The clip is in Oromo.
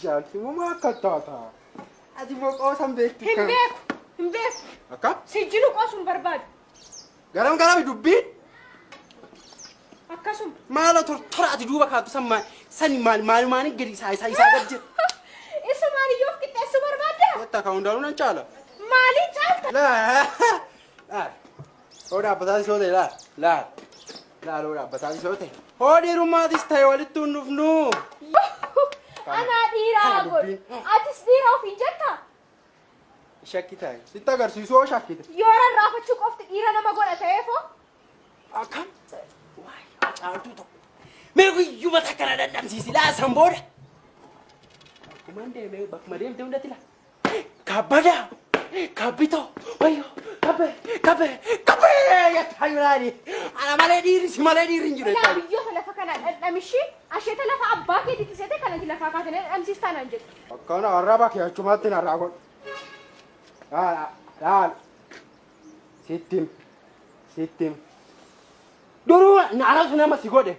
Caaltu moo akka taata? Ati moo qoosan beektu Hin beeku. Hin beeku. Akka? Sijjilu qoosuun barbaadu. Garam garami dubbiin? Akkasuma. Maala tortora ati duuba kaattu san maal sani maal maal maaliin gadi isaa isaa isaa gad jira. Isa maaliyyuu of qixxeessuu barbaadda? Wanta ka hundaanuu nan caala. Maaliin caalta? Laa laa hoo dhaabbataatis yoo ta'e laa laa laa hoo dhaabbataatis yoo ta'e hoo dhiirummaatis ta'e walitti hin dhufnu. Anaa dhiiraa Kana godhu. dubbiin. Atis dhiira ofiin jetta? Shakki ta'e sitti agarsiisu hoo shakkite. Yoo rarraafachuu qofti dhiira nama godha ta'eefoo? Akkam? Waayee caaltuu tokko. Mee guyyuma takka na dadhabsiisi laa san booda. Akkumaan deemee bakkuma deemte hundatti laa. Kabbadaa! Kabbitoo! Wayyoo! Kabbee! Kabbee! Kabbee! Jettaa jiraani. Ana malee dhiirri si malee dhiirri hin jiru Ilaa jettaa. biyyoota lafa kanaa dhandhamishii asheeta lafa abbaa keetiitti seete kanatti lafaa kaatanii dhandhamsiistaa naan jedhu. Akkana arraba kee achumatti narraa godhu. Laal laal. Sittim. Sittim. Duruu anatu nama si godhe.